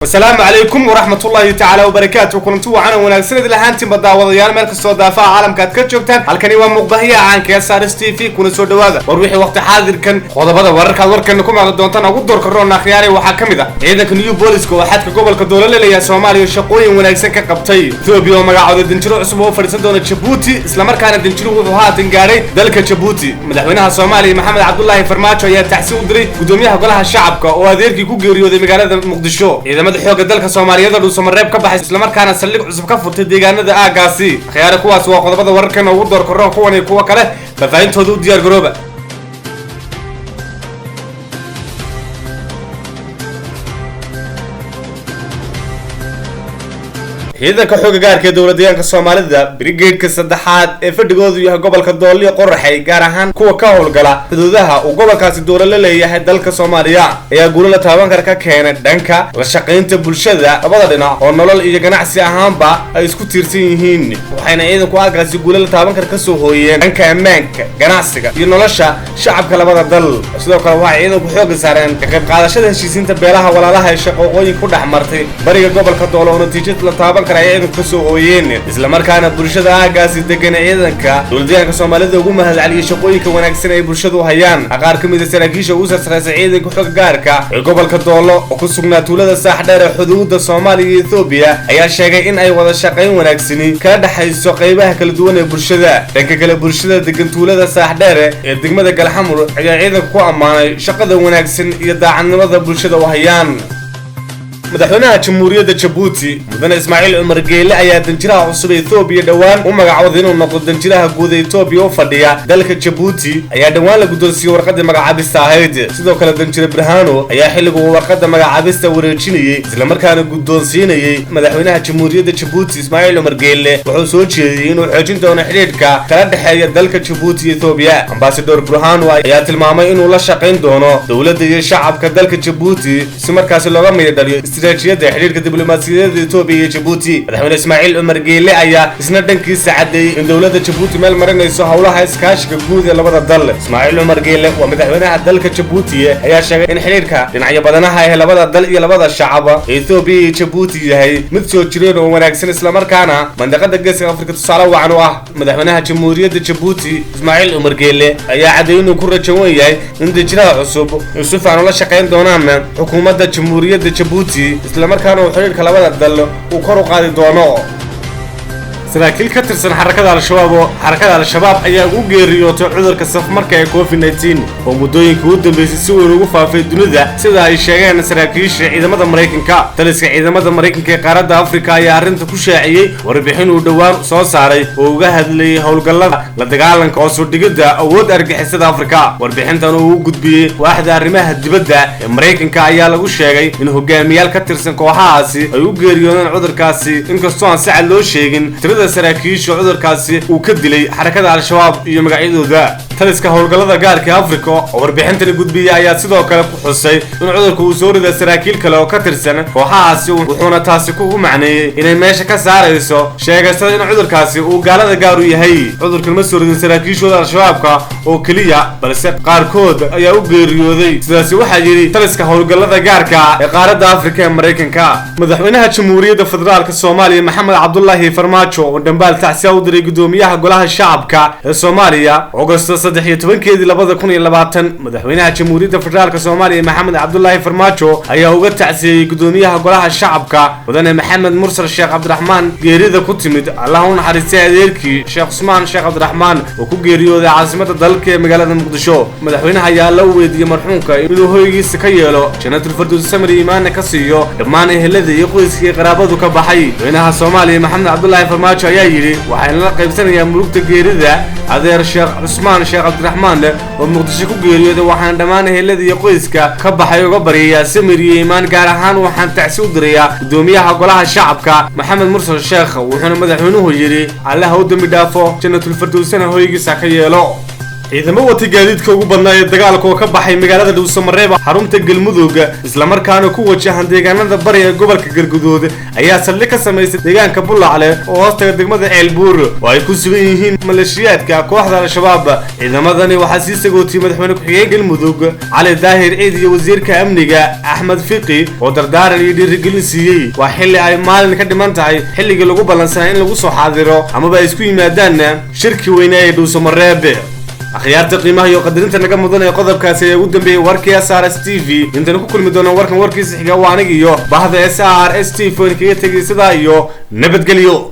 Asalaamu calaykum waraxmatullaahi tacaala wabarakaatu. Kulanti wacan wanaagsanid lahaantiinba daawadayaal, meel kastoo daafaha caalamka aad ka joogtaan. Halkani waa muuqbahiya caanka ee Saaris TV, kuna soo dhawaada war wixii waqti xaadirkan. Qodobada wararkaad warkana ku maqli doontaan ugu doorka roon akhyaari waxaa ka mid ah ciidanka New Booliska oo xadka gobolka doolaleelaya Soomaaliya shaqooyin wanaagsan ka qabtay, Etoobiya oo magacooda danjiro cusub oo u fadhiisan doona Jabuuti, islamarkaana danjiruhu wuxuu haatan gaadhay dalka Jabuuti. Madaxweynaha Soomaaliya Maxamed Cabdulaahi Farmaajo ayaa tacsi u diray gudoomiyaha golaha shacabka oo adeerkii ku geeriyooday magaalada Muqdisho. Ciidamada xoogga dalka Soomaaliyeed oo Dhuusamareeb ka baxay islamarkaana saldhig cusub ka furtay deegaanada aagaasi. Akhyaare, kuwaas waa qodobada wararkana ugu door korroon. Kuwan iyo kuwa kale faahfaahintooda u diyaar garooba. Ciidanka xooga gaarka ee dowlad deegaanka Soomaalida, brigadeka saddexaad ee fadhigoodu yahay gobolka Dooliyo Qoraxay, gaar ahaan kuwa ka howlgala xuduudaha uu gobolkaasi dowla la leeyahay dalka Soomaaliya, ayaa guulo la taaban kara ka keenay dhanka la shaqaynta bulshada labada dhinac oo nolol iyo ganacsi ahaanba ay isku tiirsan yihiin. Waxayna ciidanku halkaasi guulo la taaban kara kasoo hooyeen dhanka ammaanka, ganacsiga iyo nolosha shacabka labada dal. Sidoo kale waxay ciidanku xooga saareen ka qayb qaadashada heshiisiinta beelaha walaalaha ee shaqooqooyin ku dhex martay bariga gobolka Doolo, oo natiijad la taaban kara ay ciidanku kasoo hooyeen, islamarkaana bulshada aagaasi degan ciidanka dowladdeegaanka Soomaalida ugu mahadceliyay shaqooyinka wanaagsan ay bulshadu hayaan. Qaar ka mid a saraakiisha ugu sarsareysa ciidanka xooga gaarka ee gobolka Doolo oo ku sugnaa tuulada Saaxdheer ee xuduuda Soomaaliya iyo Ethoobiya ayaa sheegay in ay wada shaqayn wanaagsani kala dhexayso qaybaha kala duwan ee bulshada. Dhanka kale, bulshada degan tuulada Saaxdheere ee degmada Galxamur ayaa ciidanka ku ammaanay shaqada wanaagsan iyo daacadnimada bulshada u hayaan. Madaxweynaha Jamhuuriyadda Jabuuti Mudane Ismaaciil Cumar Geele ayaa danjiraha cusub ee Etoobiya dhowaan u magacooday inuu noqdo danjiraha guud ee Etoobiya u fadhiya dalka Jabuuti ayaa dhowaan la guddoonsiiyey warqadii magacaabista ahayd. Sidoo kale danjire Birhano ayaa xilligu uu warqadda magacaabista wareejinayey islamarkaana guddoonsiinayey madaxweynaha Jamhuuriyadda Jabuuti Ismaaciil Cumar Geele wuxuu soo jeediyey inuu xoojin doono xidhiidhka kala dhexeeya dalka Jabuuti iyo Etoobiya. Ambasador Burhano ayaa tilmaamay inuu la shaqayn doono dowladda iyo shacabka dalka Jabuuti si markaasi looga midho dhaliyo istiraatiijiyadda xidhiidhka diblomaasiyadeed Etoobiya iyo Jabuuti. Madaxweyne Ismaaciil Cumar Geele ayaa isna dhankiisa caddeeyey in dowladda Jabuuti meel marinayso howlaha iskaashiga guud ee labada dal. Ismaaciil Cumar Geele waa madaxweynaha dalka Jabuuti ayaa sheegay in xidhiidhka dhinacyo badanaha ee labada dal iyo labada shacab ee Etoobiya iyo Jabuuti yahay mid soo jireen oo wanaagsan, islamarkaana mandaqada Geeska Afrika tusaale wacan u ah. Madaxweynaha Jamhuuriyadda Jabuuti Ismaaciil Cumar Geele ayaa caddeeyey inuu ku rajawan yahay in dejinaha cusub ay si fiican ula shaqayn doonaan xukuumadda Jamhuuriyadda Jabuuti, islamarkaana uu xidhiidhka labada dal uu kor u qaadi doono. Saraakiil ka tirsan xarakada Al-Shabaab oo xarakada Al-Shabaab ayaa ugu geeriyootay cudurka safmarka ee COVID-19 oo muddooyinka ugu dambeysay si weyn ugu faafay dunida, sida ay sheegeen saraakiisha ciidamada Maraykanka. Taliska ciidamada Maraykanka ee qaaradda Afrika ayaa arrinta ku shaaciyey warbixin uu dhowaan soo saaray oo uga hadlayay howlgallada la dagaalanka oo sudhigidda awood argixisada Afrika. Warbixintan uu u gudbiyey waaxda arrimaha dibadda ee Maraykanka ayaa lagu sheegay in hogaamiyaal ka tirsan kooxahaasi ay u geeriyoodeen cudurkaasi, inkastoo aan si cad loo sheegin tirada saraakiisha cudurkaasi uu ka dilay xarakada Al-Shabaab iyo magacyadooda. Taliska howlgallada gaarka Afrika oo warbixintani gudbiyey ayaa sidoo kale ku xusay in cudurka uu soo riday saraakiil kale oo ka tirsan kooxahaasi, wuxuuna taasi ku macneeyey inay meesha ka saarayso sheegasada in cudurkaasi uu gaalada gaar u yahay. Cudurkan ma soo ridin saraakiishooda Al-Shabaabka oo keliya, balse qaarkood ayaa u geeriyooday, sidaasi waxaa yidhi taliska howlgallada gaarka ee qaaradda Afrika ee Maraykanka. Madaxweynaha Jamhuuriyadda Federaalka Soomaaliya Maxamed Cabdulaahi Farmaajo oo dhambaal tacsiya u diray gudoomiyaha golaha shacabka ee Soomaaliya Augosto 13-keedii 2020, madaxweynaha Jamhuuriyadda Federaalka Soomaaliya Maxamed Cabdulaahi Farmaajo ayaa uga tacsiyeeyey gudoomiyaha golaha shacabka Mudane Maxamed Mursal Sheekh Cabdiraxmaan geerida ku timid Allah u naxariistay adeerkii Sheekh Cusmaan Sheekh Cabdiraxmaan oo ku geeriyooday caasimada dalka ee magaalada Muqdisho. Madaxweynaha ayaa la weydiiyey marxuumka inuu hoygiisa ka yeelo Jannatul Fardows, samir iimaanna ka siiyo dhammaan ehelada iyo qoyskii qaraabadu ka baxay. Madaxweynaha Soomaaliya Maxamed Cabdulaahi Farmaajo ayaa yidhi: waxayna la qaybsanayaa murugta geerida adeer Sheekh Cusmaan Sheekh Cabdiraxmaan oo Muqdisho ku geeriyooday. Waxaana dhammaan ehelada iyo qoyska ka baxay uga baryayaa samir iyo iimaan, gaar ahaan waxaan tacsi u dirayaa gudoomiyaha golaha shacabka Maxamed Mursal Sheekh. Wuxuuna madaxweynuhu yidhi: alle ha u dembi dhaafo, Jannatul Fardowsana hoygiisa ka yeelo. Ciidamo wata gaadiidka ugu badnaa ee dagaalka oo ka baxay magaalada Dhuusamareeb, xarunta Galmudug, islamarkaana ku wajahan deegaanada bari ee gobolka Galguduud, ayaa saldhig ka samaystay deegaanka Bulacle oo hoostaga degmada Ceelbuur oo ay ku sugan yihiin maleeshiyaadka kooxda Al-Shabaab. Ciidamadani waxaa sii sagootiyey madaxweyne ku-xigeen Galmudug Cali Daahir Ciid iyo wasiirka amniga Axmed Fiqi oo dardaaran iyo dhiirigelin siiyey. Waa xilli ay maalin ka dhiman tahay xilligii lagu ballansanaa in lagu soo xaadiro amaba ay isku yimaadaan shirki weyne ee Dhuusamareeb. Akhyaarta qiimaha iyo qadarinta naga mudan ee qodobkaasi ayaa ugu dambeeyey warkii SRS TV. Intaynu ku kulmi doonaan warkan warkiisa xiga, waa aniga iyo bahda SRS TV oo kaga tegay sidaa iyo nabadgelyo.